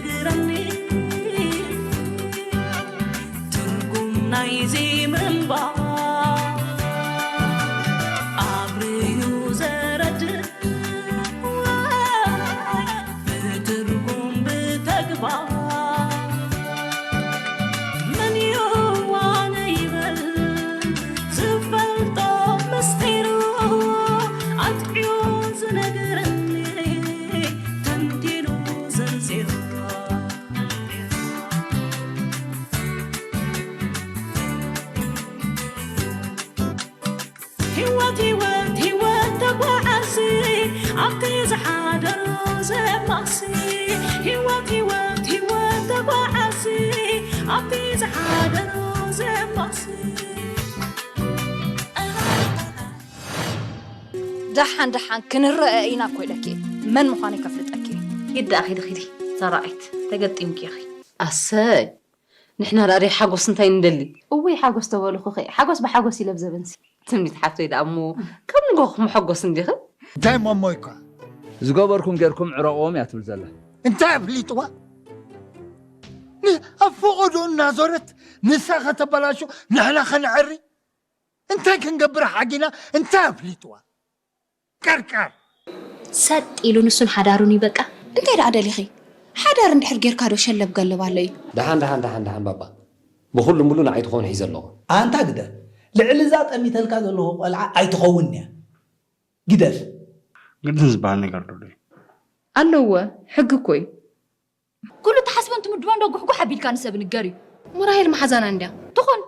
ግረኒ ትርጉም ናይዚ ምንባር ኣብርዩ ዘረድእ ብትርጉም ብተግባር መን ይዋነ ይበል ዝፈልጦ ምስጢሩ ኣጥዕዩ ዝነግረኒ ተንቲኑ ዘንዚሩ ህይወት ህይወት ህይወት ተጓዓዚ ኣብቲ ዝሓደሮ ዘማሲ ህይወት ህይወት ህይወት ተጓዓዚ ኣብቲ ዝሓደሮ ዘማሲ ደሓን ደሓን ክንረአ ኢና እኮ ኢለኪ መን ምዃነይ ከፍልጠኪ ኪዲ ደኣ ኪዲ ኪዲ ሰራዒት ተገጢምኪ ኢኺ። ኣሰይ ንሕና ደኣ ደይ ሓጎስ እንታይ ንደሊ። እውይ ሓጎስ ተበልኹኺ ሓጎስ ብሓጎስ ኢለ ብዘበንሲ። ትምኒት ሓፍተይ ደኣ እሞ ካብ ንጎኹ መሐጎስ እንዲኺ። እንታይ ሞሞ ኢኳ ዝገበርኩም ጌርኩም ዕረቕዎም እያ ትብል ዘላ። እንታይ ኣፍሊጥዋ? ን- ኣብ ፈቐዶ እናዞረት ንሳ ከተበላሾ ንሕና ከነዕሪ እንታይ ክንገብር ሓጊና እንታይ ኣፍሊጥዋ? ቀርቀር ሰጥ ኢሉ ንሱን ሓዳሩን ይበቃ። እንታይ ደኣ ደሊኺ? ሓዳር እንድሕር ጌርካ ዶ ሸለብ ገለብ ኣሎ እዩ? ደሓን ደሓን ደሓን ደሓን ባባ ብኹሉ ሙሉ ንዓይ ትኾን ሒዘ ኣለኹ። ኣንታ ግደፍ ልዕሊ እዛ ጠሚተልካ ዘለኹ ቆልዓ ኣይትኸውን እያ። ግደፍ። ግድን ዝበሃል ነገር ዶ ኣሎ እዩ? ኣለዎ ሕጊ እኮ እዩ። ኩሉ እትሓስቦን ትምድቦን ዶ ጉሕጉሕ ኣቢልካ ንሰብ ንገር እዩ። እሞ ራሄል መሓዛና እንድያ። ትኹን።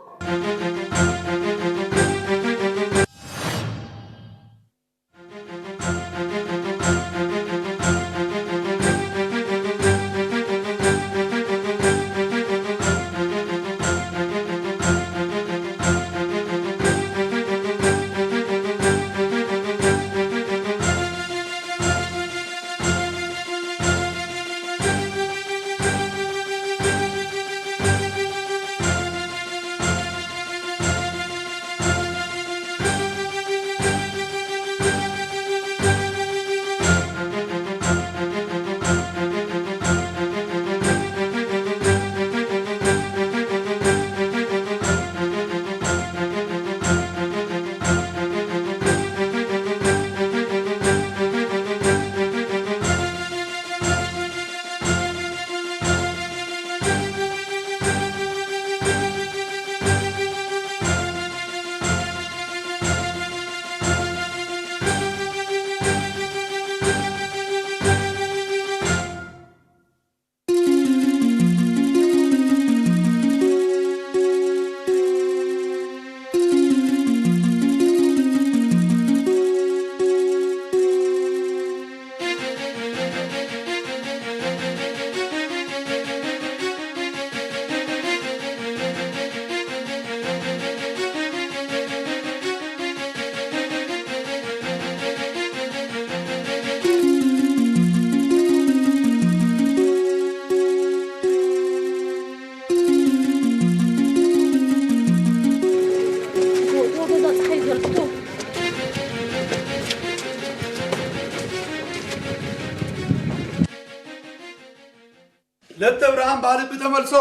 ለተብርሃን ባልቢ ተመልሶ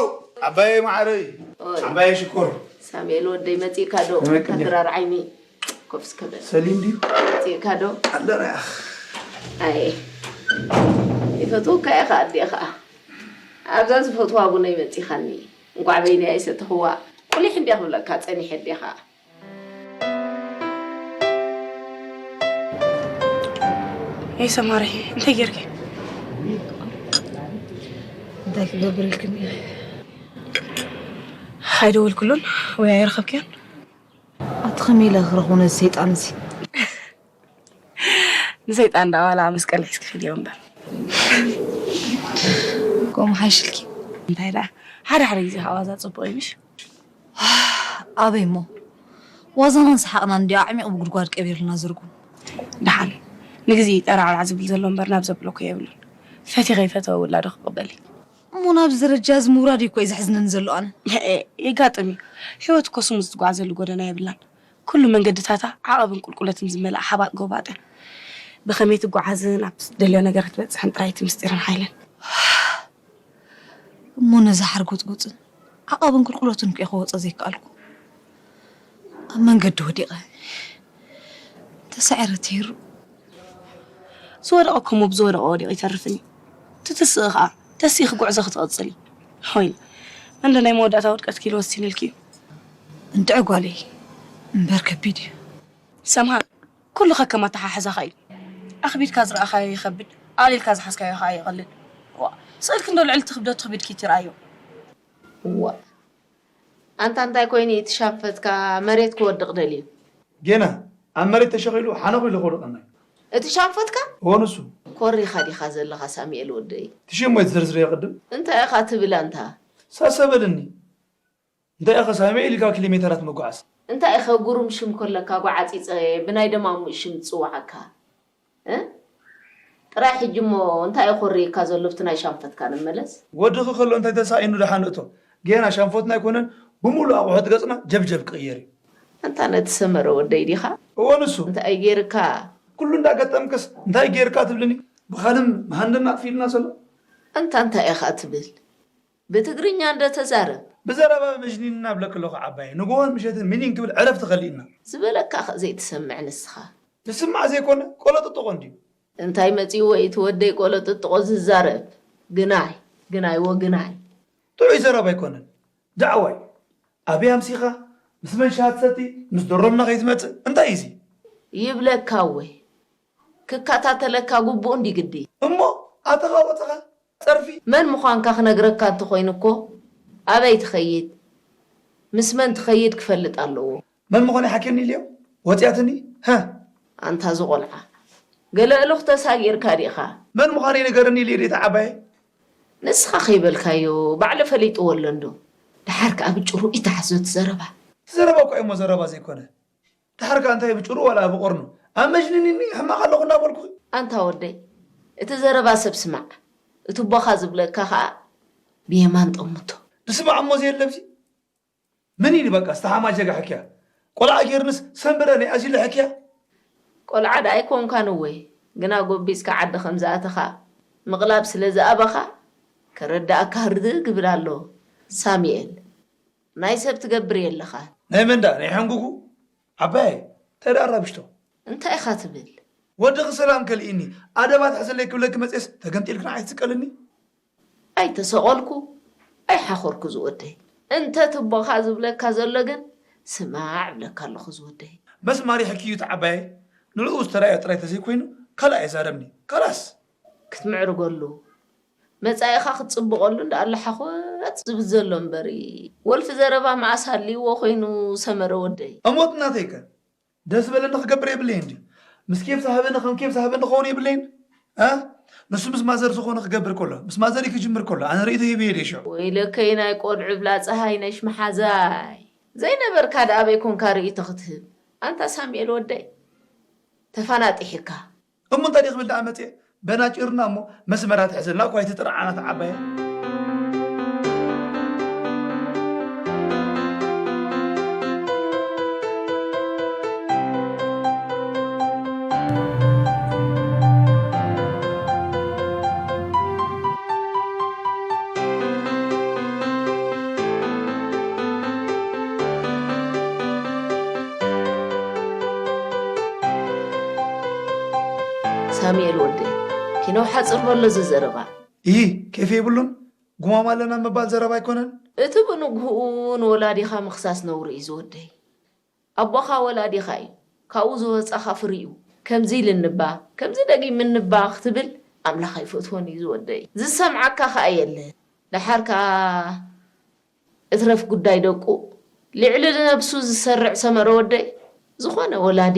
ዓባየ ማዕረይ ዓባየ ሽኮር ሳሙኤል ወደይ መፂእካ ዶ ከመይ ቀኒኻ? ካትራር ዓይኒ ኮፍ እስከ በል ሰሊም ድዩ መፂእካ ዶ ኣለና ያኽ ኣየ ይፈትወካ እየ ከዓ ኣዲኣ ከዓ ኣብዛ ዝፈትዋ ቡነይ መፂኻኒ እንቋዕ በይነይ ኣይሰተኽዋ ቁሊሕ እንዲያ ክብለካ ፀኒሐ ኣዲኣ ከዓ ሄይ ሰማሪ እንታይ ጌርኪ? እንታይ ክገብር ኢልክኒ? ኣይደወልክሉን ወይ ኣይረኸብክዮን? ኣቲ ከመይ ኢለ ክረኽቦ ነዚ ሰይጣን እዚ? ንሰይጣን ደኣ ዋላ መስቀል ሒዝኪ ኺድዮ እምበር። ከምኡ ሓይሽልኪ። እንታይ ደኣ ሓደ ሓደ ግዜ ከዓ ዋዛ ጽቡቕ እዩ ምሽ? ኣበይ እሞ ዋዛናን ሰሓቕናን እንዲ ኣዕሚቕ ብጉድጓድ ቀቢርልና ዝርጉም። ደሓን ንግዜ ጠራዕራዕ ዝብል ዘሎ እምበር ናብ ዘብለኮ የብሉን። ፈቲኸ ይፈተወ ውላዶ ክቕበል እዩ። እሞ ናብዚ ደረጃ እዚ ምውራድ እዩ እኮ እዩ ዘሕዝነኒ ዘሎ ኣነ። የጋጥም እዩ። ህይወት እኮ ስሙዝ ትጓዓዘሉ ጎደና የብላን። ኩሉ መንገድታታ ዓቐብን ቁልቁለትን ዝመልኣ ሓባጥ ጎባጥ እያ። ብኸመይ ትጓዓዝን ኣብ ትደልዮ ነገር ክትበጽሕን ጥራይ እቲ ምስጢርን ሓይልን። እሞ ነዚ ሓርጎጽጎጽን ዓቐብን ቁልቁለትን እኮ ክወጾ ዘይከኣልኩ። ኣብ መንገዲ ወዲቐ። ተሳዒረ ተይሩ። ዝወደቐ እኮ እሞ ብዝወደቐ ወዲቑ ይተርፍን እዩ። ትትስእ ኸዓ ተሲእኺ ጉዕዞ ክትቕጽሊ። ሆይ፣ እንዶ ናይ መወዳእታ ውድቀትኪ ኢሉ ወሲንልኪ እዩ። እንድዒ ጓለይ፣ እምበር ከቢድ እዩ። ሰምሃር፣ ኩሉ ከከም ኣተሓሕዛኻ እዩ። ኣኽቢድካ ዝረኣኻዮ ይኸብድ፣ ኣቕሊልካ ዝሓዝካዮ ኸዓ ይቐልል። ዋ፣ ስእልኪ እንዶ ልዕልቲ ክብደቱ ክብድኪ ትረኣዮ። እዋ፣ ኣንታ እንታይ ኮይኑ እቲ ሻንፈትካ መሬት ክወድቕ ደልዩ? ጌና ኣብ መሬት ተሸኺሉ ሓነኹ ኢሉ ክወድቐና እዩ። እቲ ሻንፈትካ? እዎ ንሱ። ኮሪኻ ዲኻ ዘለኻ ሳሙኤል ወደይ? እቲ ሽም ወይ ትዝርዝርዮ ቅድም? እንታይ ኢኻ ትብል ኣንታ? ሳሰበልኒ። እንታይ ኢኻ ሳሙኤል ኢልካ ኪሎ ሜተራት ምጉዓዝ? እንታይ ኢኻ ግሩም ሽም ከለካ ጓዓጺጸ ብናይ ደማሙ ሽም ዝጽውዓካ? እ? ጥራይ ሕጂ እሞ እንታይ እዩ ኮሪካ ዘሎ ብቲ ናይ ሻንፈትካ ንመለስ? ወድኺ ከሎ እንታይ ተሳኢኑ ደሓን እቶ? ጌና ሻንፈትና ኣይኮነን ብምሉእ ኣቑሑት ገጽና ጀብጀብ ክቕየር እዩ። ኣንታ ነቲ ሰመረ ወደይ ዲኻ? እዎ ንሱ። እንታይ ገይርካ? ኩሉ እንዳገጠምክስ እንታይ ገይርካ ትብልኒ? ብኻልም መሃንድና ኣጥፊእልና ዘሎ። ኣንታ እንታይ ኢኻ ትብል? ብትግርኛ እንዶ ተዛረብ። ብዘረባ መጅኒንና ብለኪ ኣለኹ ዓባየ። ንግሆን ምሸትን ሚኒን ክብል ዕረፍቲ ከሊእና። ዝበለካ ኸ ዘይትሰምዕ ንስኻ? ዝስማዕ ዘይኮነ ቆለጥጥቖ እንድዩ። እንታይ መጺእዎ እዩ እቲ ወደይ ቆለጥጥቖ ዝዛረብ? ግናይ፣ ግናይ ወግናይ። ጥዑይ ዘረባ ኣይኮነን። ዳዕዋይ። ኣበይ ኣምሲኻ? ምስ መን ሻሂ ትሰቲ? ምስ ደሮምና ከይትመጽእ? እንታይ እዩ እዚ? ይብለካ እወ። ክከታተለካ ግቡእ እንዲ ግዲ። እሞ ኣተኻ ወጸኻ ጸርፊ? መን ምዃንካ ክነግረካ እንተኾይኑ እኮ ኣበይ ትኸይድ? ምስ መን ትኸይድ ክፈልጥ ኣለዎ። መን ምዃነይ ሓኪኒ ኢልዮ? ወጺኣትኒ? ሃ? ኣንታ ዝቖልዓ። ገለ እሉኽ ተሳጊርካ ዲኻ? መን ምዃነይ ንገርኒ ኢልዮ ዴታ ዓባየ? ንስኻ ከይበልካዮ ባዕሉ ፈሊጥዎ ኣሎ እንዶ። ደሓር ከኣ ብጭሩ ይትሓዞ እቲ ዘረባ። እቲ ዘረባ እኮ እሞ ዘረባ ዘይኮነ። ደሓር ከኣ እንታይ ብጭሩ ዋላ ብቆርኑ? ኣብ መጅንኒኒ ሕማቕ ኣለኹ እናበልኩ። ኣንታ ወደይ፣ እቲ ዘረባ ሰብ ስማዕ። እቲ ቦኻ ዝብለካ ከኣ ብየማን ጠምቶ። ዝስማዕ እሞ ዘየለ ኣብዚ? ምን ኢሉ በቃ ዝተሓማሸገ ሕክያ? ቆልዓ ጌርንስ ሰንብረ ናይ ኣዚለ ሕክያ? ቆልዓ ደኣ ኣይኮንካን እወ፣ ግና ጎቢዝካ ዓዲ ከም ዝኣተኻ ምቕላብ ስለ ዝኣበኻ ከረድኣካ ህርድግ ይብል ኣሎ። ሳሙኤል፣ ናይ ሰብ ትገብር የለኻን። ናይ መን ደኣ? ናይ ሕንጉጉ? ዓባየ፣ እንታይ ደኣ ኣራብሽቶ? እንታይ ኢኻ ትብል? ወድኺ ሰላም ከልኢኒ፣ ኣደብ ኣትሕዘለይ ክብለኪ መጽየስ ተገምጢልኪ ንዓይ ትስቀልኒ? ኣይተሰቐልኩ ኣይሓኾርኩ ዝወደይ። እንተ ትቦኻ ዝብለካ ዘሎ ግን ስማዕ እብለካ ኣለኹ ዝወደይ። መስማር ይሕኪ እዩ እቲ ዓባየይ። ንዕኡ ዝተራእዮ ጥራይ ተዘይኮይኑ ካልእ ኣይዛረብኒ። ካላስ። ክትምዕርገሉ መጻኢኻ ክትጽብቐሉ እንዳ ኣላሓኾት ዝብል ዘሎ እምበሪ ወልፊ ዘረባ መዓስ ሃልይዎ ኮይኑ ሰመረ ወደይ። እሞት ናተይከ? ደስ በለኒ ክገብር የብለይን ድዩ? ምስ ኬፍ ዝሃበኒ ከም ኬፍ ዝሃበኒ ክኸውን የብለይን? እ? ንሱ ምስ ማዘር ዝኾነ ክገብር ከሎ፣ ምስ ማዘር ክጅምር ከሎ፣ ኣነ ርእይቶ ሂበ እየ ድየ ሽዑ? ወይለከይ ናይ ቆልዑ ብላ ጸሃይ ነሽ መሓዛይ። ዘይነበርካ ደኣ ኣበይ ኮንካ ርእይቶ ክትህብ? ኣንታ ሳሙኤል ወደይ። ተፋናጢሕካ። እሞ እንታይ ድየ ክብል ደኣ መጽየ? በናጭርና እሞ መስመራ ትሕዘልና እኳ ኣይትጥርዓና ተዓባየ። ሳሙኤል ወደይ፣ ኪነው ሓጽር በሎ እዚ ዘረባ። ኢሂ፣ ኬፍ የብሉን፣ ጉማማ ኣለና ምባል ዘረባ ኣይኮነን። እቲ ብንግህኡ ንወላዲኻ ምኽሳስ ነውሪ እዩ ዝወደይ። ኣቦኻ ወላዲኻ እዩ፣ ካብኡ ዝወጻኻ ፍሪኡ። ከምዚ ኢልኒ እባ፣ ከምዚ ደጊምኒ እባ ክትብል ኣምላኽ ኣይፈትዎን እዩ ዝወደይ። ዝሰምዓካ ኸኣ የለን። ደሓር ከኣ እትረፍ ጉዳይ ደቁ። ልዕሊ ነብሱ ዝሰርዕ ሰመረ ወደይ። ዝኾነ ወላዲ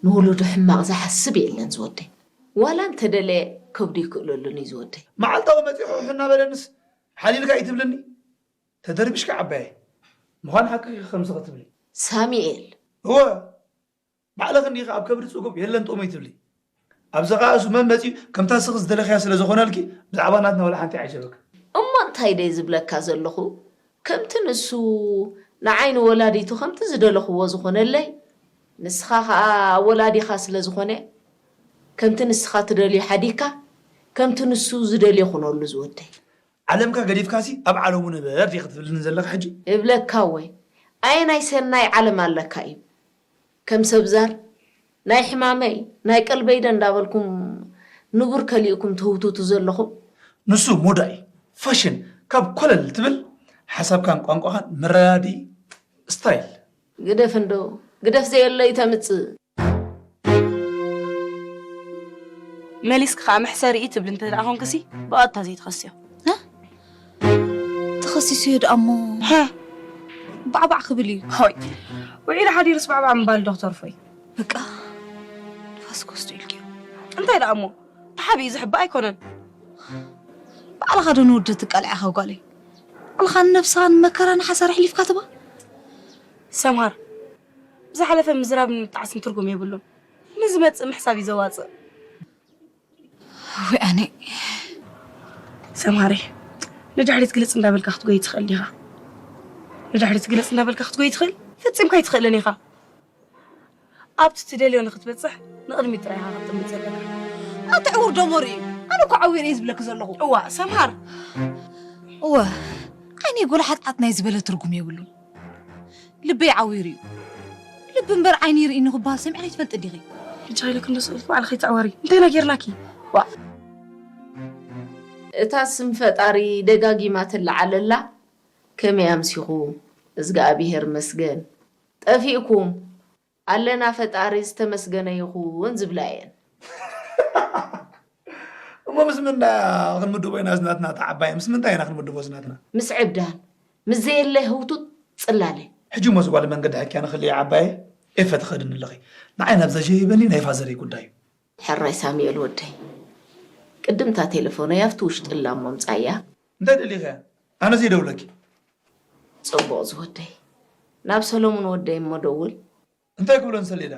ንውሉዱ ሕማቕ ዝሓስብ የለን ዝወደይ። ዋላ እንተደለየ ከብዱ ይክእለሉን እዩ ዝወደይ። መዓልታዊ መጺሑ ሕና በለንስ ሓሊልካ እዩ ትብልኒ? ተደርቢሽካ ዓባየ። ምዃን ሓቅኺ ከምዚ ክትብሊ። ሳሙኤል። እወ። ባዕልኺ እንዲኺ ኣብ ከብዲ ጽጉብ የለን ጥሙይ ትብሊ። ኣብዚ ኸኣ እሱ መን መጺኡ ከምታ ንስኺ ዝደለኽያ ስለ ዝኾነልኪ ብዛዕባ ናትና ወላ ሓንቲ ኣይዓጀበኪ። እሞ እንታይ ደይ ዝብለካ ዘለኹ? ከምቲ ንሱ ንዓይ ንወላዲቱ ከምቲ ዝደለኽዎ ዝኾነለይ፣ ንስኻ ኸኣ ወላዲኻ ስለ ዝኾነ፣ ከምቲ ንስኻ ትደልዮ ሓዲግካ፣ ከምቲ ንሱ ዝደልዮ ኩነሉ ዝወደይ። ዓለምካ ገዲፍካሲ ኣብ ዓለሙ ንበር ዲኺ ትብልኒ ዘለኻ ሕጂ? እብለካ ወይ፣ ኣየናይ ሰናይ ዓለም ኣለካ እዩ? ከም ሰብ ዛር ናይ ሕማመይ ናይ ቀልበይደ እንዳበልኩም ንቡር ከሊእኩም ትህውትቱ ዘለኹም። ንሱ ሞዳ እዩ፣ ፋሽን ካብ ኮለል ትብል ሓሳብካን ቋንቋኻን መረዳድኢ ስታይል። ግደፍ እንዶ ግደፍ ዘየሎ እዩ ተምጽእ። መሊስኪ ከዓ መሕሰሪ እዩ ትብሊ እንተ ደኣ ኾንክሲ ብቐጥታ ዘይትኸስዮ። እ? ተኸሲሱ እዩ ደኣ እሞ ባዕባዕ ክብል እዩ። ሆይ ውዒሉ ሓዲሩስ ባዕባዕ ምባል ዶ ክተርፎ እዩ? በቃ ንፋስ ክወስዶ ኢልክዮ። እንታይ ደኣ እሞ ተሓቢኡ ዝሕባእ ኣይኮነን። ባዕልኻ ዶ ንውርደት ትቃልዕ ኢኻ ጓለይ? ባዕልኻ ንነብስኻ ንመከራ ንሓሳር ኣሕሊፍካ ትባ? ሰምሃር ብዝሓለፈ ምዝራብን ምጥዓስን ትርጉም የብሉን። ንዝመጽእ ምሕሳብ እዩ ዘዋጽእ። ወይ ኣነ ሰምሃረይ ንድሕሪት ግልጽ እንዳበልካ ክትጎይ ትኽእል ዲኻ? ንድሕሪት ግልጽ እንዳበልካ ክትጎይ ትኽእል? ፈጺምካ ኣይትኽእልን ኢኻ። ኣብቲ ትደልዮ ንኽትበጽሕ ንቕድሚት ጥራይ ኢኻ ክትጥምት ዘለካ። ኣቲ ዕውር ደሞር እዩ። ኣነ እኮ ዓዊር እየ ዝብለኪ ዘለኹ። እዋ ሰምሃር እወ ዓይነይ ጎላሓትሓት ናይ ዝበለ ትርጉም የብሉን። ልበይ ዓዊሩ እዩ። ልቢ እምበር ዓይኒ ይርኢ ንኽበሃል ሰሚዕኺ ትፈልጢ ዲኺ? ሕጂ ኢለ ክንዶ ስእልኪ ባዕልኺ ተዕወሪ። እንታይ ኢና ጌርናኪ? ዋእ! እታ ስም ፈጣሪ ደጋጊማ ትለዓል ኣላ፣ ከመይ ኣምሲኹ? እዝግኣብሄር መስገን። ጠፊእኩም፣ ኣለና ፈጣሪ ዝተመስገነ ይኹን ዝብላ እየን። እሞ ምስ ምንዳ ክንምድቦ ኢና ዝናትና ተዓባይ ምስ ምንታይ ኢና ክንምድቦ ዝናትና? ምስ ዕብዳን፣ ምስ ዘየለ ህውቱት ጽላለ። ሕጂ እሞ ዝጓል መንገዲ ሕክያ ንኽልየ ዓባየ ኤፈ ትኸድኒ ኣለኺ። ንዓይ ናብዛ ጀይበኒ ናይ ፋዘረይ ጉዳይ እዩ። ሕራይ ሳሚኤል ወደይ፣ ቅድምታ ቴለፎነይ ኣብቲ ውሽጢ እላ እሞ ምጻያ። እንታይ ደሊኸያ? ኣነ ዘይደውለኪ። ጽቡቕ ዝወደይ፣ ናብ ሰሎሙን ወደይ እሞ ደውል። እንታይ ክብሎ ንሰሌዳ?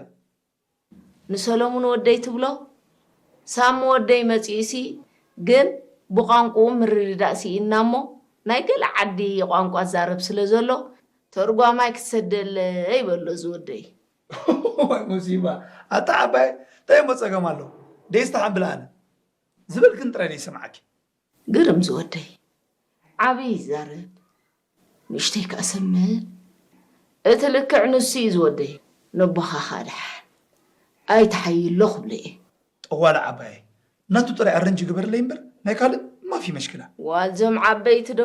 ንሰሎሙን ወደይ ትብሎ? ሳሚ ወደይ መጺኡሲ ግን ብቋንቁኡ ምርድዳእ ስኢንና እሞ ናይ ገለ ዓዲ ቋንቋ ዛረብ ስለ ዘሎ ተርጓማይ ክትሰደለይ በሎ ዝወደይ። ዋይ ሙሲባ ኣታ ዓባይ እንታይ እሞ ጸገም ኣሎ ደይስታ ሓምብል ኣነ ዝበልክን ጥራይ ደይሰምዓኪ። ግርም ዝወደይ ዓብዪ ይዛረብ ንእሽተይ ከኣ ሰምዕ እቲ ልክዕ ንሱ እዩ ዝወደይ ነቦኻ ከኣ ደሓን ኣይትሓይሎ ክብሎ እየ። ጠዋለ ዓባየይ ናቱ ጥራይ ኣረንጂ ግበርለይ እምበር ናይ ካልእ ማፊ መሽክላ። ዋልዞም ዓበይቲ ዶ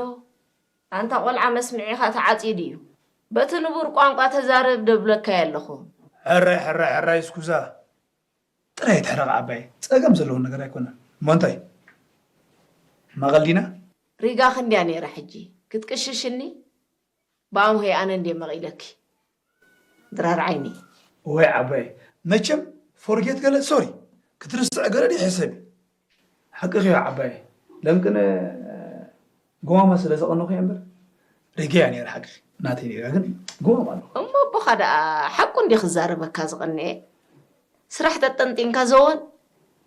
ኣንታ ቆልዓ መስምዒኻ ተዓጽዩ ድዩ በቲ ንቡር ቋንቋ ተዛረብ ዶ እብለካ'የ ኣለኹ። ሕራይ ሕራይ ሕራይ እስኩዛ። ጥራይ ኣይትሕረቕ ዓባየይ፣ ጸገም ዘለዎ ነገር ኣይኮነን። እሞ እንታይ? ማቐል ዲና? ሪጋ ክንድያ ነይራ ሕጂ ክትቅሽሽኒ? ብኣምሆይ ኣነ እንድየ መቒለኪ። ድራር ዓይኒ። እዋይ ዓባየይ፣ መቸም ፎርጌት ገለ ሶሪ፣ ክትርስዕ ገለ ድዩ ሕሰቢ። ሓቅኺ እዩ ዓባየይ፣ ለምቅነ ጎማማ ስለ ዘቐነኹ እየ እምበር ሪጋ እያ ነይራ ሓቅኺ። ናተይ ሪጋ ግን ጎማማ ኣለዋ። እሞ ኣቦኻ ደኣ ሓቁ እንድየ ክዛረበካ ዝቐንኤ። ስራሕ ጠጠንጢንካ ዘወን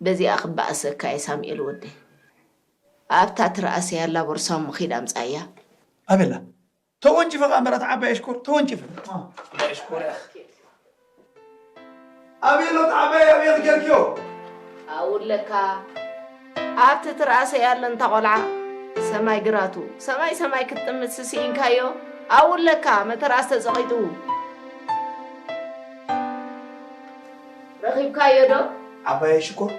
በዚኣ ክበኣሰካ እየ ሳሙኤል ወደይ። ኣብታ ትረኣሰያ ኣላ ቦርሳ እሞ ኺድ ኣምጽኣያ። ኣበይ ኣላ? ተወንጪፈ ከኣ እምበር ኣቲ ዓባይ ኣሽኮር ተወንጪፈ። ኣሽኮር እያ። ኣበይ ኣሎ እቲ ዓባይ ኣበይ ጌርክዮ? ኣብኡ ኣለካ ኣብቲ ትረኣሰያ ኣለ እንታ ቆልዓ ሰማይ ግራቱ ሰማይ ሰማይ ክትጥምት ስኢንካዮ ኣብኡ ኣለካ መተርኣስ ተጸቒጡ ረኺብካዮ ዶ? ዓባይ ኣሽኮር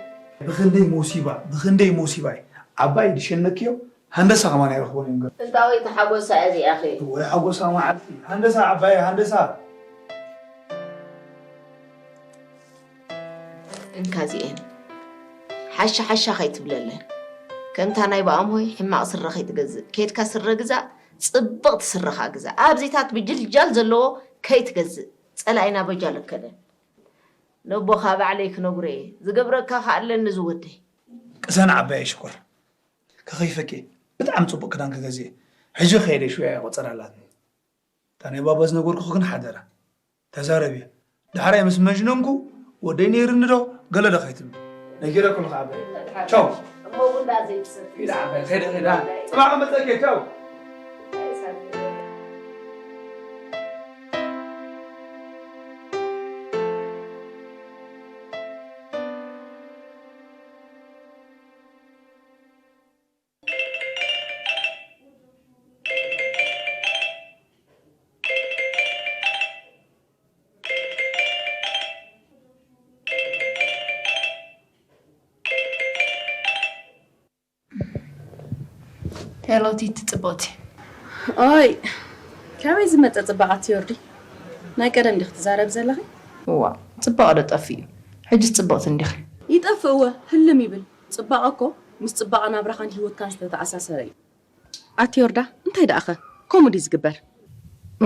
ብኽንደይ ሞሲባ ብኽንደይ ሞሲባ እዩ ዓባይ ድሸነክዮ ሃንደሳ ከማን ኣይረኽቦን እዮም ገ። እንታወይቲ ሓጎሳ እዚኣኺ? ወይ ሓጎሳ መዓልቲ ሃንደሳ ዓባየ ሃንደሳ። እንካ እዚኤን ሓሻ ሓሻ ከይትብለለን ከምታ ናይ ብኣምሆይ ሕማቕ ስረ ከይትገዝእ ኬድካ ስረ ግዛእ ጽብቕቲ ስረኻ ግዛእ ኣብዚታት ብጅልጃል ዘለዎ ከይትገዝእ ጸላኢና በጃ ለከለን ነቦኻ ባዕለይ ክነግሮ እየ ዝገብረካ ከኣለኒ ዝወደይ። ቅሰን ዓባየ ሽኮር። ከኸይፈኪ ብጣዕሚ ጽቡቕ ክዳን ክገዝእ እየ። ሕጂ ክኸይደ ሽውያ እየ ቆጸራ ኣላትኒ። እታ ናይ ባባ ዝነገርኩኺ ግን ሓደራ ተዛረብዮ። ዳሕራይ ምስ መጅነንኩ ወደይ ነይርኒ ዶ ገለ ዶ ከይትብሊ። ነጊረኩኺ ከኣ በይ። ቻው። እሞ ቡና ዘይትሰቲ። ኢላ ዓባይ ከይደ ከይዳ። ጽባሕ ክመጸኪ ቻው። ሄሎ ቲቲ ጽብቕቲ። ኦይ፣ ካበይ ዝመጸ ጽባቐ ኣቲ ዮርዲ? ናይ ቀደም ዲኺ ትዛረቢ ዘለኺ? እዋ፣ ጽባቐ ዶ ጠፊኡ? ሕጅስ ጽብቕቲ እንዲኺ። ይጠፍእ እወ፣ ህልም ይብል። ጽባቐ እኮ ምስ ጽባቐ ናብራኻን ህይወትካን ዝተተኣሳሰረ እዩ። ኣቲ ዮርዳ፣ እንታይ ደኣኸ? ከምኡ ድዩ ዝግበር?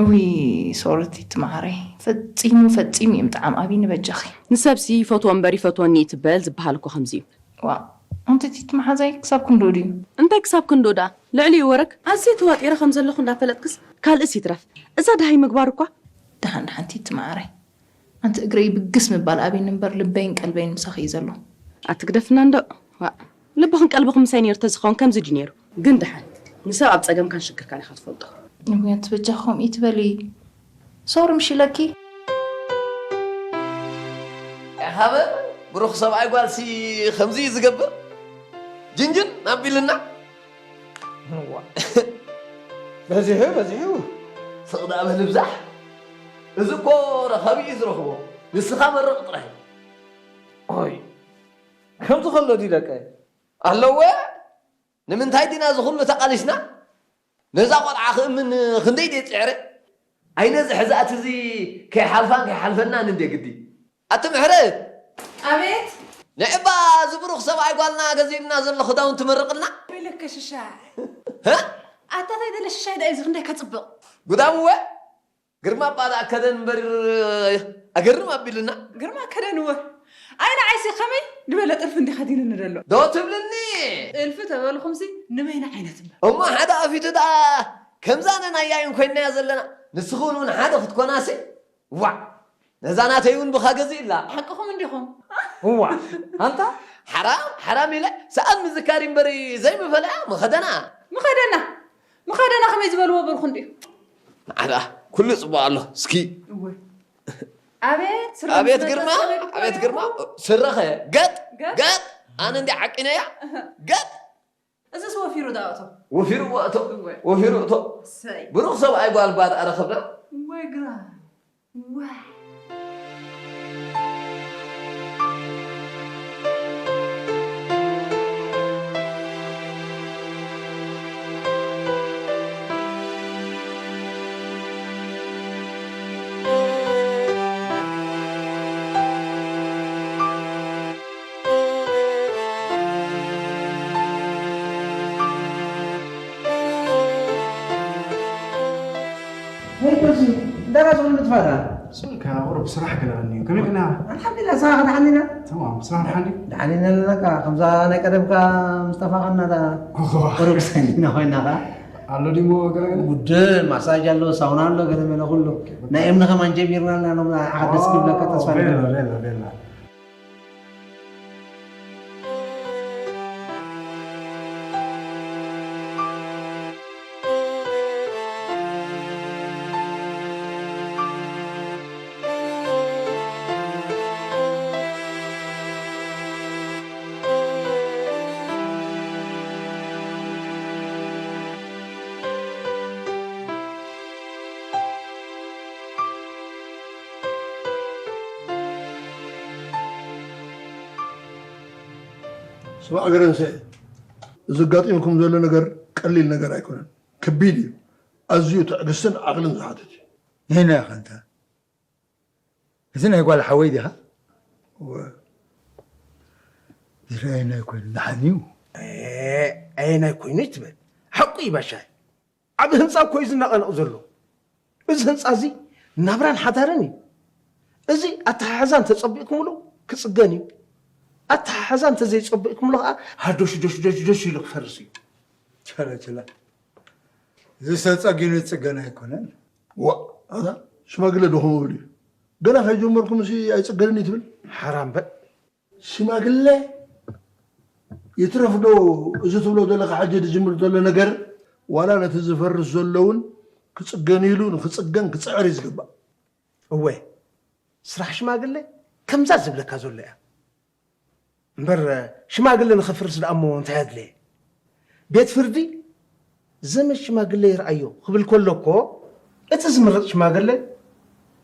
ውይ፣ ሶሪ ቲቲ መዓረይ። ፈጺሙ፣ ፈጺሙ እዩ ምጥዓም። ኣብይኒ በጃኺ። ንሰብሲ ይፈትዎ እምበር ይፈትወኒ እዩ ትበል ዝበሃል እኮ ከምዚ እዩ። ዋእ፣ ኣንቲ ቲቲ መሓዛይ ክሳብ ክንድኡ ድዩ? እንታይ ክሳብ ክንድኡ ደኣ? ልዕሊኡ ወረግ። ኣዝየ ተዋጢረ ከም ዘለኹ እንዳፈለጥክስ? ካልእስ ይትረፍ። እዛ ደሃይ ምግባር እኳ። ደሓን፣ ደሓን ቲቲ መዓረይ። ኣንቲ እግረይ ብግስ ምባል ኣብይኒ እምበር ልበይን ቀልበይን ምሳኺ እዩ ዘሎ። ኣቲ ግደፍና እንዶ። ዋእ፣ ልብኽን ቀልብኽን ምሳይ ነይሩ ተዝኸውን ከምዚ ድዩ ነይሩ? ግን ደሓን፣ ንሰብ ኣብ ጸገምካን ሽግርካን ኢኻ ትፈልጦ። ንጉያት በጃ ከምኡ ይትበሊ። ሶሪ ምሽ ኢለኪ። ያሃበ ብሩኽ ሰብኣይ ጓልሲ ከምዚ እዩ ዝገብር። ጅንጅን ኣቢልና። እዋ። በዚሑ፣ በዚሑ። ስቕ ደኣ በል ብዛሕ። እዚ እኮ ረኻቢ እዩ ዝረኽቦ። ንስኻ መርቕ ጥራይ። ኦይ፣ ከምዚ ከሎ ድዩ ደቀ? ኣለወ። ንምንታይ ዲና እዚ ኩሉ ተቓሊስና? ነዛ ቆልዓ ክእምን ክንደይ ደይ ጽዕረ? ኣይ ነዚ ሕዛእቲ እዚ ከይሓልፋን ከይሓልፈናን እንዴ ግዲ። ኣቲ ምሕረት! ኣቤት! ንዕባ እዚ ብሩኽ ሰብኣይ ጓልና ገዚእልና ዘሎ ክዳውንቲ መርቕልና? ወይለከ ሽሻ። ሀ? ኣታ ታይ ደለ ሽሻይ ደኣ እዚ ክንደይ ከጽብቕ? ጉዳም እወ? ግርማ እባ ደኣ ከደን እምበር ኣገርም ኣቢልና። ግርማ ከደን እወ። ኣይ ንዓይሲ ከመይ ዝበለ ጥልፊ እንዲ ከዲንኒ ዘሎ? ዶ ትብልኒ? ጥልፊ ተበልኹምሲ ንበይና ዓይነት እምበር። እሞ ሓደ ኣፊቱ ደኣ ከምዛ ነናያይን ኮይናያ ዘለና። ንስኽውን እውን ሓደ ክትኮናሲ? ዋዕ! ነዛ ናተይ እውን ብኻ ገዚእላ። ሓቅኹም እንዲኹም። እዋ፣ ኣንታ ሓራም፣ ሓራም ኢለ ሰኣን ምዝካር እምበር ዘይምፈለያ ምኸደና። ምኸደና፣ ምኸደና ከመይ ዝበልዎ በርኹ እንዲዩ። ንዓ ደኣ ኩሉ ጽቡቕ ኣሎ። እስኪ። እወ። ኣቤት፣ ስረ ኣቤት ምስ ግርማ፣ መጸ ኣቤት ግርማ። ስረኸ ገጥ፣ ገጥ? ገጥ። ኣነ እንዲ ዓቂነያ። እህ። ገጥ። እዝስ ወፊሩ ደኣ እቶ። ወፊሩ እቶ። እወ። ወፊሩ እቶ። እሰይ። ብሩኽ ሰብኣይ ጓል እባ ደኣ ረኸብና። እወ ግራ። እወ። ሄይ ጆሲ፣ ደራሲ ምን ምጥፋእካ? ስልካ ቁሩብ ስራሕ ገለ ቀኒዩ። ከመይ ቀኒኻ? ኣልሓምዱሊላህ፣ ንስኻ ከ ደሓን ዲና? ተማም፣ ስራሕ ደሓን ድዩ? ደሓን ኢና ኣለና፣ ከምዛ ናይ ቀደምካ ምስ ጠፋእካና ደኣ እዋ። ቁሩብ ሰኒና ኮይና ኸ? ኣሎ ድዩ እሞ ገለ ገለ? ውድእ፣ ማሳጅ ኣሎ፣ ሳውና ኣሎ፣ ገለ መለ ኩሉ። ናይ እምኒ ከማን ጀሚርና ኣለና፣ ሎም ሓደስ ክብለካ ተስፋ ኦ፣ ንገብር። ቤላ፣ ቤላ፣ ቤላ። ስማዕ ገረንሰ፣ እዚ ኣጋጢሙኩም ዘሎ ነገር ቀሊል ነገር ኣይኮነን። ከቢድ እዩ። ኣዝዩ ትዕግስትን ዓቕልን ዝሓትት እዩ። ነይና ኢኻ እንተ። እዚ ናይ ጓል ሓወይ ዲኻ? እወ። ዝረኣየና ኣይኮይኑ፣ ደሓን እዩ። ኤ፣ ኣየናይ ኮይኑ ይትበል? ሓቁ እዩ ባሻይ። ዓቢ ህንጻ እኮ እዩ ዝነቐነቕ ዘሎ። እዚ ህንጻ እዚ ናብራን ሓዳርን እዩ። እዚ ኣተሓሕዛ እንተጸቢቕኩምሉ ክጽገን እዩ። ኣተሓሕዛ እንተዘይጸቢቕኩምሉ ከኣ ሃዶሽ ዶሽ ዶሽ ዶሽ ኢሉ ክፈርስ እዩ። ቸለ ቸለ። እዚ ተጸጊኑ ዝጽገን ኣይኮነን። ዋእ፣ ኣታ ሽማግለ ዶ ከምኡ ይብል እዩ? ገና ከይጀመርኩምሲ ኣይጽገንን እዩ ትብል? ሓራም በል። ሽማግለ ይትረፍ ዶ፣ እዚ ትብሎ ዘለኻ ሕጂ ዝጅምር ዘሎ ነገር፣ ዋላ ነቲ ዝፈርስ ዘሎ እውን ክጽገን ኢሉ ንክጽገን ክጽዕር እዩ ዝግባእ። እወ፣ ስራሕ ሽማግለ ከምዛ ዝብለካ ዘሎ እያ። እምበር ሽማግለ ንኸፍርስ ደኣ እሞ እንታይ ኣድለየ? ቤት ፍርዲ ዘመድ ሽማግለ ይርኣዮ ክብል ከሎ እኮ፣ እቲ ዝምረጽ ሽማግለ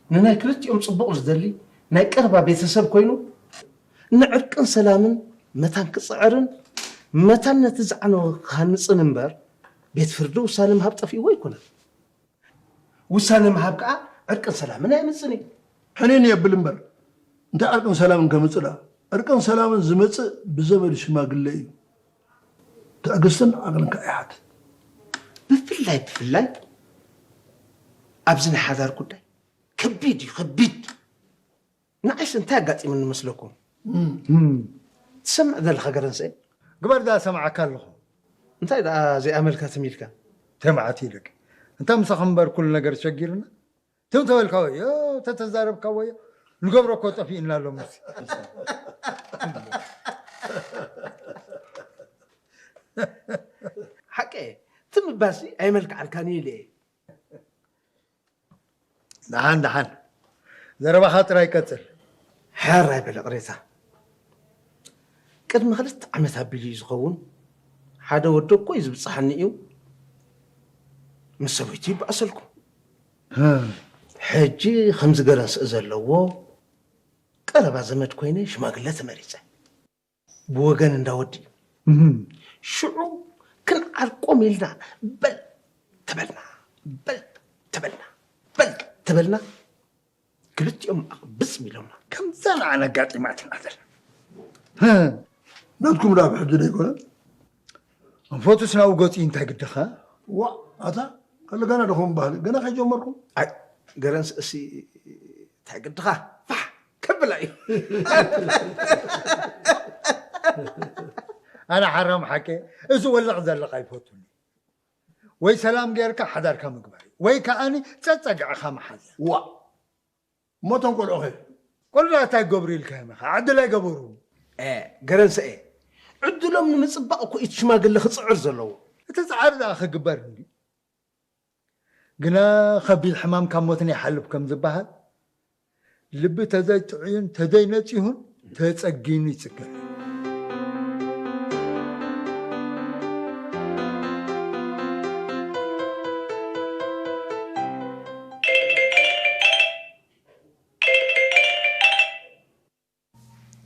ንናይ ክልቲኦም ጽቡቕ ዝደሊ ናይ ቀረባ ቤተሰብ ኮይኑ፣ ንዕርቅን ሰላምን መታን ክጽዕርን መታን ነቲ ዝዓነወ ክሃንጽን እምበር፣ ቤት ፍርዲ ውሳነ ምሃብ ጠፊእዎ ኣይኮነን። ውሳነ ምሃብ ከዓ ዕርቅን ሰላምን ኣየምፅን እዩ። ሕንን የብል እምበር እንታይ ዕርቅን ሰላምን ከምፅእ ደኣ? ዕርቅን ሰላምን ዝመፅእ ብዘመድ ሽማግለ እዩ። ትዕግስትን ዓቕልን ከዓ ይሓትት። ብፍላይ ብፍላይ ኣብዚ ናይ ሓዳር ጉዳይ ከቢድ እዩ፣ ከቢድ። ንዓይስ እንታይ ኣጋጢሙኒ መስለኩም? ትሰምዕ ዘለኻ ገረንሰ? ግበር ደኣ ሰምዓካ ኣለኹ። እንታይ ደኣ ዘይኣመልካ ትም ኢልካ? ተማዓት ኢልክ። እንታ ምሳኹም እምበር ኩሉ ነገር ሸጊርና። ትም ተበልካ ወዮ፣ ተተዛረብካ ወዮ። ንገብሮ እኮ ጠፊእና ኣሎ መሲ። ሓቀ ትም እባሲ ኣይመልክዓልካን ኢለ። ደሓን ደሓን፣ ዘረባኻ ጥራይ ቀጽል። ሕራይ በለ ቅሬታ። ቅድሚ ክልተ ዓመት ኣቢሉ እዩ ዝኸውን፣ ሓደ ወዲ እኮ እዩ ዝብጽሓኒ እዩ፣ ምስ ሰበይቱ ይበኣሰልኩ። ሕጂ ከምዚ ገረንስእ ዘለዎ ቀረባ ዘመድ ኮይነ ሽማግለ ተመሪጸ። ብወገን እንዳወዲ እዩ። ሽዑ ክንዓርቆም ኢልና በል ተበልና፣ በል ተበልና፣ በል ተበልና፣ ክልቲኦም ኣቕብጽ ኢሎምና። ከምዛ ንዓና ኣጋጢማትና ዘላ። ናትኩም ደኣ ብሕጂ ዶ ኣይኮነን? ኣንፈቱስ ናብኡ ገጺኡ እንታይ ግድኻ? ዋእ ኣታ፣ ከለ ገና ዶ ከም ባህሊ፣ ገና ከይጀመርኩም? ኣይ፣ ገረንስ እሲ እንታይ ግድኻ? ፋሕ ከብላ እዩ። ኣነ ሓራም ሓቂ፣ እዚ ወልቕ ዘለኻ ኣይፈቱን። ወይ ሰላም ጌርካ ሓዳርካ ምግባር እዩ፣ ወይ ከኣኒ ጸጸግዕኻ መሓዘ። ዋእ፣ እሞ እቶም ቆልዑ ኸ? ቆልዑ እንታይ ክገብሩ ኢልካዮም ኢኻ? ዕድል ኣይገበሩ። ኤ፣ ገረንሰኤ፣ ዕድሎም ንምጽባቕ እኮ እዩ እቲ ሽማግለ ክጽዕር ዘለዎ። እቲ ጻዕሪ ደኣ ክግበር እንድዩ። ግና ከቢድ ሕማም ካብ ሞትን ይሓልፍ ከም ዝበሃል፣ ልቢ ተዘይጥዕዩን ተዘይነጺሁን ተጸጊኑ ይጽገር።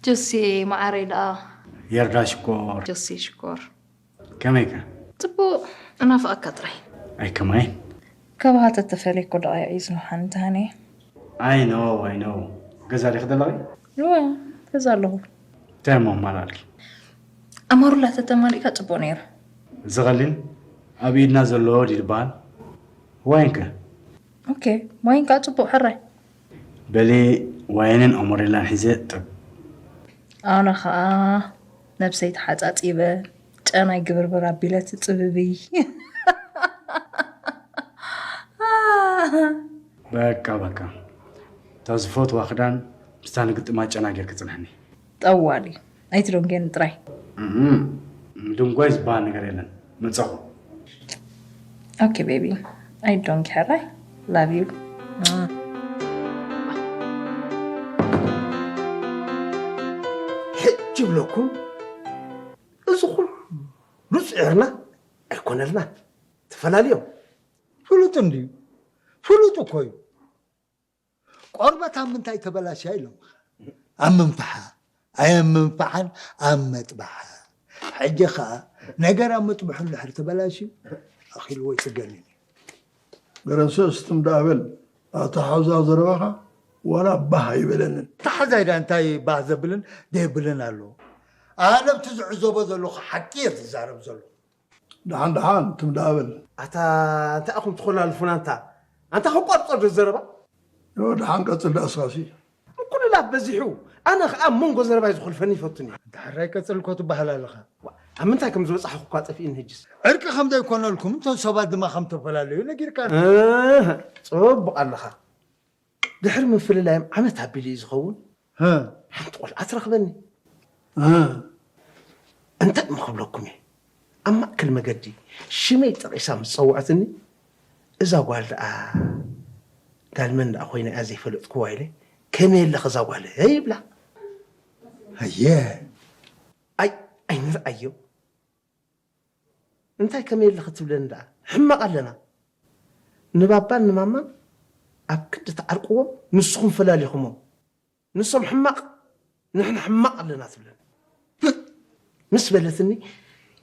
ጆሲ መዓረይ ደኣ። የርዳ ሽኮር። ጆሲ ሽኮር። ከመይከ? ጽቡቕ፣ እናፍቐካ ጥራይ። ኣይ ከማይ። ካባኻ ተተፈልየ እኮ ደቓይቕ እዩ ዝንውሓኒ ተሃንየ። ኣይ ኖ፣ ኣይ ኖ። ገዛ ዲኺ ዘለኺ? እወ፣ ገዛ ኣለኹ። እንታይ እሞ ኣማላልኪ? ኣማሩላ ተተማሊእካ ጽቡቕ ነይሩ። ዝቐሊል ኣብ ኢድና ዘሎ ድዩ ዝበሃል? ዋይንከ? ኦኬ፣ ዋይን ከዓ ጽቡቕ ሕራይ። በሊ ዋይንን ኣሞሬላን ሒዘ ጥብ። ኣነ ከዓ ነብሰይ ተሓጻጺበ ጨናይ ግብርብር ኣቢለ ትጽብብይ። በቃ በቃ፣ እታ ዝፈትዋ ክዳን ምስታ ንግጥማ ጨና ጌርኪ ጽንሕኒ። ጠዋሊ ኣይትደንጉየኒ ጥራይ። እም፣ ምድንጓይ ዝበሃል ነገር የለን። መጻኹ። ኦኬ ቤቢ፣ I don't care. I love you. ሕጂ ብለኩም፣ እዚ ኩሉ ጽዒርና ኣይኮነልና፣ ተፈላልዮም። ፍሉጥ እንድዩ፣ ፍሉጥ እኮ እዩ። ቆርበት ኣብ ምንታይ ተበላሽያ ኢሎም፣ ኣብ ምንፍሓ፣ ኣይ ኣብ ምንፍሓን ኣብ መጥባሓ። ሕጂ ኸኣ ነገር ኣብ ምጥብሑ እንድሕር ተበላሽዩ፣ ኣኺልዎ ይጽገንን እዩ። ገረንሰ፣ ስትም ደኣ በል፣ ኣታ ሓውዛ ዘረባኻ ዋላ ባህ ኣይበለንን። ተሓዛይ ደኣ እንታይ ባህ ዘብልን ደየብልን ኣለዎ? ኣነ ኣብቲ ዝዕዘቦ ዘለኹ ሓቂ እየ ዝዛረብ ዘለኹ። ደሓን ደሓን፣ ትም ደኣ በል። ኣታ እንታይ ኢኹም ትኾላልፉና ኣንታ? ኣንታ ከቋርጾ ዶ ዘረባ? ዮ፣ ደሓን ቀጽል ደኣ እስኻሲ። ምቁልላፍ በዚሑ፣ ኣነ ኸኣ ኣብ መንጎ ዘረባይ ዝኾልፈኒ ይፈቱን እዩ። ደሓር ኣይቀጽል እኮ ትበሃል ኣለኻ። ዋ፣ ኣብ ምንታይ ከም ዝበጻሕኹ እኳ ጠፊእኒ ሕጅስ። ዕርቂ ከም ዘይኮነልኩም፣ እቶም ሰባት ድማ ከም ተፈላለዩ ነጊርካ። እህ፣ ጽቡቕ ኣለኻ። ድሕሪ ምፍልላዮም ዓመት ኣቢሉ እዩ ዝኸውን። ሃ። ሓንቲ ቆልዓ ትረኽበኒ። ሃ። እንታይ እሞ ክብለኩም እየ? ኣብ ማእከል መገዲ ሽመይ ጠቒሳ ምስ ጸውዐትኒ፣ እዛ ጓል ደኣ ጋል መን ደኣ ኮይና እያ ዘይፈለጥክዋ ኢለ፣ ከመይ ኣለኺ እዛ ጓለይ ይብላ። ኣየ። ኣይ፣ ኣይንርኣዮ። እንታይ ከመይ ኣለኺ ትብለኒ ደኣ? ሕማቕ ኣለና። ንባባን ንማማን ኣብ ክንዲ ትዓርቅዎም ንስኹም ፈላሊኹሞም። ንሶም ሕማቕ፣ ንሕና ሕማቕ ኣለና ትብለኒ። ምስ በለትኒ፣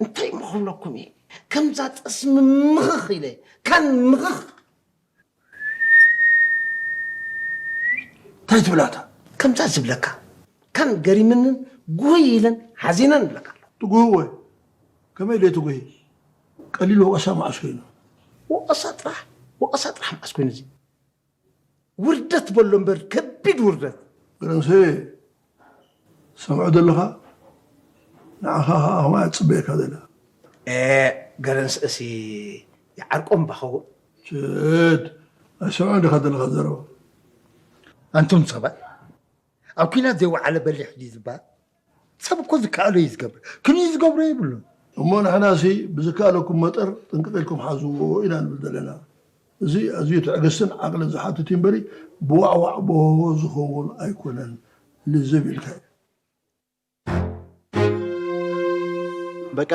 እንታይ እሞ ክብለኩም እየ? ከምዛ ጠስሚ ምኽኽ ኢለ፣ ካን ምኽኽ። እንታይ ትብላታ? ከምዛ ዝብለካ፣ ካን ገሪምንን ጉህይ ኢለን ሓዚነን እብለካ ኣለኹ። ትጉህወ? ከመይ ኢለ ትጉሂ? ቀሊል ወቐሳ መዓስ ኮይኑ? ወቐሳ ጥራሕ፣ ወቐሳ ጥራሕ መዓስ ኮይኑ እዚ? ውርደት በሎ እምበር፣ ከቢድ ውርደት። ገረንሰ፣ ሰምዖ ዘለኻ? ንዓኻ ኸኣ ከማይ እያ ትጽበየካ ዘላ። ኤ፣ ገረንሰ እሲ ይዓርቆም ባኸውን። ችድ፣ ኣይሰምዖን ዲኻ ዘለኻ ዘረባ? ኣንቱም ሰባት፣ ኣብ ኲናት ዘይወዓለ በሊሕ ድዩ ዝበሃል? ሰብ እኮ ዝከኣሎ እዩ ዝገብር። ክንዩ ዝገብሮ የብሉን። እሞ ንሕናሲ ብዝከኣለኩም መጠር ጥንቅቕ ኢልኩም ሓዝዎ ኢና ንብል ዘለና። እዚ ኣዝዩ ትዕግስትን ዓቕልን ዝሓትት እዩ እምበሪ፣ ብዋዕዋዕ ቦሆቦ ዝኸውን ኣይኮነን። ልዝብ ኢልካ እዩ። በቃ፣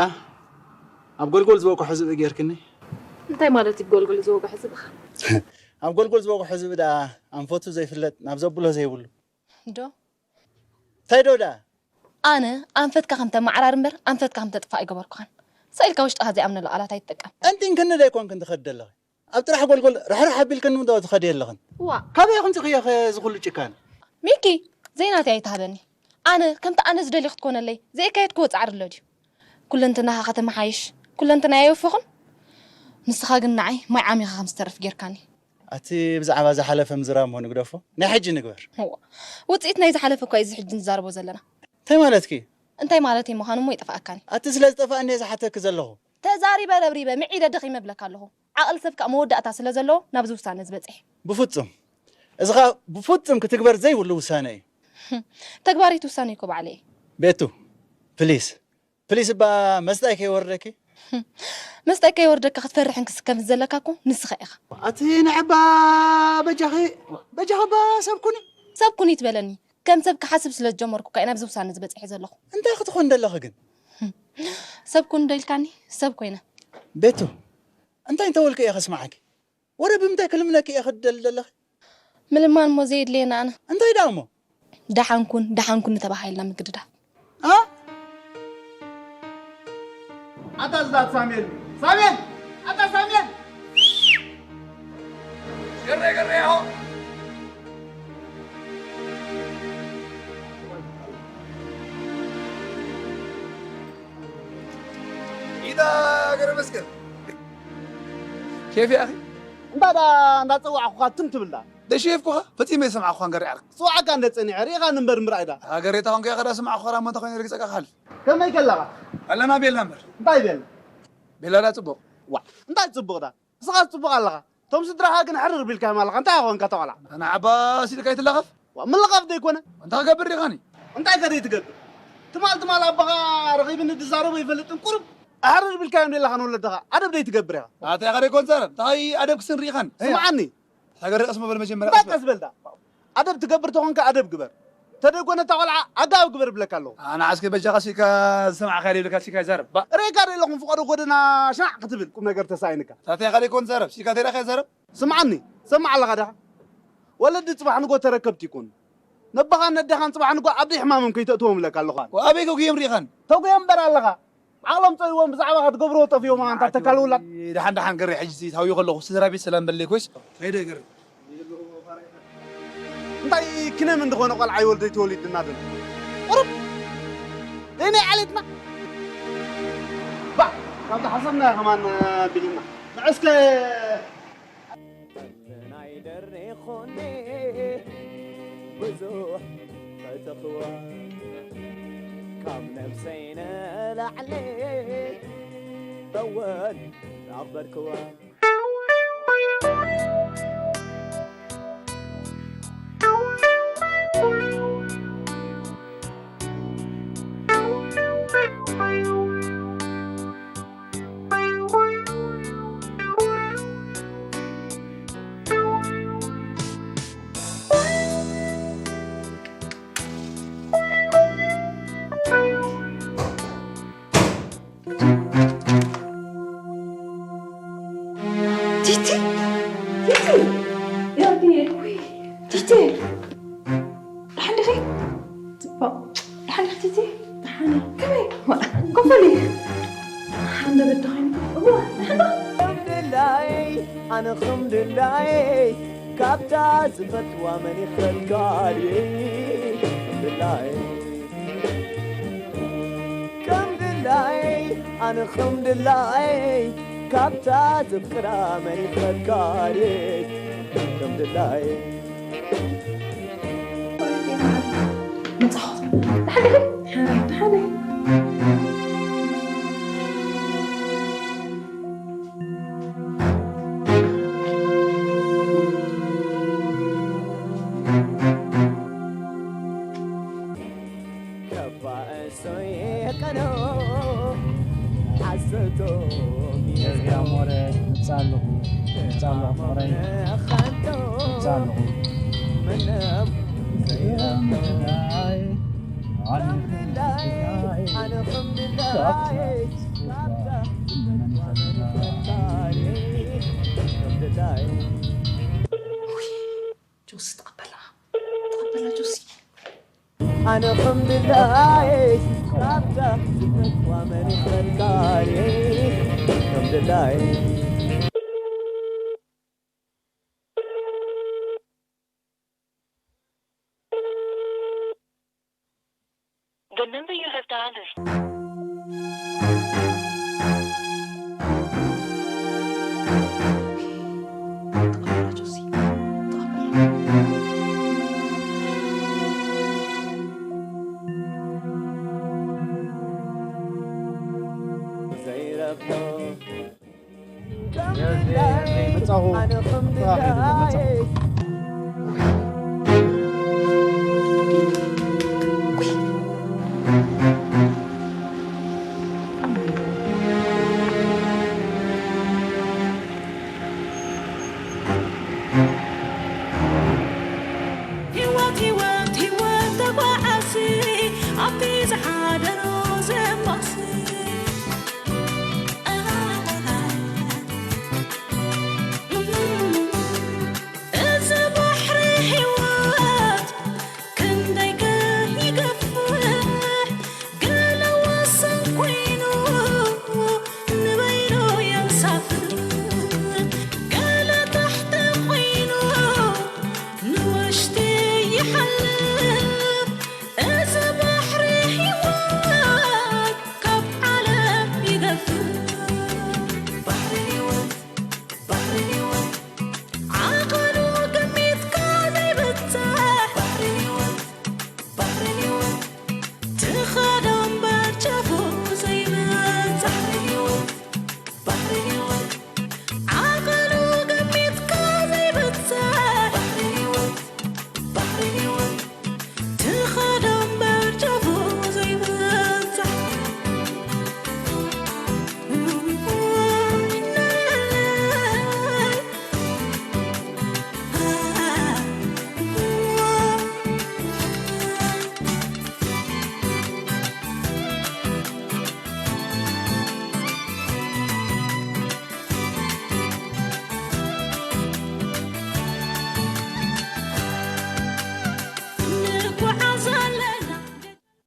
ኣብ ጎልጎል ዝበቆሖ ዝብኢ ጌርክኒ። እንታይ ማለት እዩ ጎልጎል ዝበቆሖ ዝብኢ? ኣብ ጎልጎል ዝበቆሖ ዝብኢ ደኣ ኣንፈቱ ዘይፍለጥ፣ ናብ ዘብሎ ዘይብሉ። ዶ? እንታይ ዶ ደኣ? ኣነ ኣንፈትካ ከም ተመዓራሪ እምበር ኣንፈትካ ከም ተጥፋእ ኣይገበርኩኻን። ስቕ ኢልካ ውሽጥኻ ዘይኣምነሉ ቃላት ኣይትጥቀም። ኣንቲንክኒ ዶ ኣይኮንክን ትኸዲ ዘለኺ? ኣብ ጥራሕ ጎልጎል ርሕርሕ ኣቢልክኒ ዶ ትኸዲ ኣለኽን? ዋእ! ካበይ ኢኹም ትኽየኸ እዚ ኩሉ ጭካነ? ሚኪ፣ ዘይናተይ ኣይትሃበኒ። ኣነ ከምቲ ኣነ ዝደልዮ ክትኮነለይ ዘየካየድክዎ ጻዕሪ ኣሎ ድዩ? ኩለንትናኻ ከተመሓይሽ ኩለንትናይ ኣይወፈኹን? ንስኻ ግን ንዓይ ማይ ዓሚኻ ከም ዝተርፍ ጌርካኒ። ኣቲ ብዛዕባ ዝሓለፈ ምዝራብ እሞ ንግደፎ፣ ናይ ሕጂ ንግበር። እዋ፣ ውጽኢት ናይ ዝሓለፈ እኳ እዩ እዚ ሕጂ ንዛረቦ ዘለና። እንታይ ማለትኪ? እንታይ ማለተይ ምዃኑ እሞ ይጠፍኣካኒ። ኣቲ ስለ ዝጠፍኣኒ እየ ዝሓተኪ ዘለኹ። ተዛሪበ ረብሪበ ምዒደ ደኺመ እብለካ ኣለኹ። ዓቕሊ ሰብ ከኣ መወዳእታ ስለ ዘለዎ ናብዚ ውሳነ ዝበጽሕ። ብፍጹም። እዚ ኸኣ ብፍጹም ክትግበር ዘይብሉ ውሳነ እዩ። ተግባሪት ውሳነ እኮ ባዕለይ እየ። ቤቱ፣ ፕሊስ፣ ፕሊስ እባ መስጣይ ከይወርደኪ። መስጣይ ከይወርደካ ክትፈርሕን ክስከፍን ዘለካ እኮ ንስኻ ኢኻ። ኣቲ ንዕባ በጃኺ፣ በጃኺ እባ ሰብ ኩኒ። ሰብ ኩኒ ትበለኒ። ከም ሰብ ክሓስብ ስለ ዝጀመርኩ እኳ እየ ናብዚ ውሳነ ዝበጽሐ ዘለኹ። እንታይ ክትኾን ደለኺ ግን? ሰብ ኩኒ ዶ ኢልካኒ? ሰብ ኮይነ። ቤቱ፣ እንታይ እንተበልኩ እየ ከስምዓኪ? ወረ ብምንታይ ክልምነኪ እየ ክደሊ ዘለኺ? ምልማን እሞ ዘየድልየና ኣነ። እንታይ ደኣ እሞ? ደሓን ኩን፣ ደሓን ኩን ተባሂልና ምግድዳፍ። ኣ? ኣታ ዝዳት ሳሙኤል! ሳሙኤል! ኣታ ሳሙኤል! ገሬ፣ ገሬ፣ ያሆ! ኢዳ ገረ መስቀል። ኬፍ ያኺ? እንዳ፣ ዳ፣ እንዳጸዋዕኩኻ ትም ትብል ዳ። ደሽየፍኩኻ? ፈጺመ ይሰምዓኩኻ ንገሪ ዓርኪ። ጽዋዕካ እንደ ጸኒዐ ርኢኻኒ እምበር ምርኣይ ዳ። ሃገር የታ ኾንኩ እያ ኸዳ ስምዓኩኻ ዳ እሞ እንተኾይኑ ርግጸካ ክሓልፍ። ከመይ ከለኻ? ኣለና ቤላ እምበር። እንታይ ቤላ? ቤላ ዳ ጽቡቕ። ዋዕ፣ እንታይ ጽቡቕ ዳ? ንስኻ ጽቡቕ ኣለኻ። እቶም ስድራኻ ግን ሕርር ቢልካዮም ኣለኻ። እንታይ ኮንካ ተቆልዓ? ኣነ ዓባስ ኢልካ ይትለኸፍ? ዋ፣ ምልኻፍ ዘይኮነ። እንታይ ክገብር ዲኻኒ? እንታይ ከ ዘይትገብር? ትማል ትማል ኣቦኻ ረኺብኒ ድዛረቦ ይፈልጥን ቁሩብ ኣሕርር ቢልካዮም ዶ ኣለኻ ንወለድኻ? ኣደብ ዘይትገብር ኢኻ። ኣታ ኢኻ ደይኮን ዛረብ። እንታይ ኣደብ ክስን ርኢኻን? ስምዓኒ። ሃገር ርእስ መበል መጀመርያ እንታይ ቀስ በል ዳ። ኣደብ ትገብር ተኾንካ ኣደብ ግበር። ተደይኮነ እታ ቆልዓ ኣጋብ ግበር እብለካ ኣለኹ። ኣነ ዓስከ በጃኻ ሲካ ዝሰማዕካ ዘይብልካ ሲካ ይዛረብ። ባ- ርኤካ ዶ ኣለኹም ፍቐዶ ጎደና ሻዕ ክትብል ቁም ነገር ተሳኢንካ። ታተይ ኢኻ ደይኮን ዛረብ። ሲካ ተይራኻ ይዛረብ። ስምዓኒ፣ ሰማዕ ኣለኻ ዳኻ? ወለዲ ጽባሕ ንጎ ተረከብቲ ይኮኑ። ነባኻን ነዴኻን ጽባሕ ንጎ ኣብ ደይ ሕማሞም ከይተእትዎም እብለካ ኣለኹ ኣነ። ወኣበይ ገጉዮም ርኢኻን? ተጉዮ እምበር ኣለኻ። ዓቕሎም ጸልዎም ብዛዕባ ክትገብርዎ ጠፊኦም ኣንታ ተካል ውላድ። ደሓን ደሓን ገሬ ሕጂ ታውዩ ከለኹ ስድራ ቤት ሰላም በለይ ኮይስ። ከይደ ገሬ። እንታይ ክነም እንደኾነ ቆልዓ ይወልደ ተወሊድና ደሎ። ቁሩብ። ደይ ናይ ዓሌትና። ባዕ፣ ካብቲ ሓሰብና ከማን ቢልና። ንዕስከ ናይ ደሬ ኾኔ ብዙሕ ፈተኽዋ ካብ ነብሰይ ንላዕሊ እወን ኣኽበርክዋ። ቲቲ! ቲቲ! ያርዲ! ውይ! ቲቲ! ደሓን ዲኺ? ጽቡቕ። ደሓን ዲኺ ቲቲ? ደሓን። ከመይ? ኮፈሊ! እንደ በደኸኝ እዋ ንሕና ከም ድላይ ኣነ ከም ድላይ ካብታ ዝፈትዋ መን ይኸልካል ከም ድላይ ከም ድላይ ኣነ ከም ድላይ ካብታ ዘፍቅራ መን ይኸልካል ከም ድላይ መጻኹ ደሓን ደሓን ጆሲ ተቐበላ ተቐበላ ጆሲ ኣነ ከም ድላይ ካብታ ዝፈትዋ መን ይፈልካል ከም ድላይ The number you have dialed is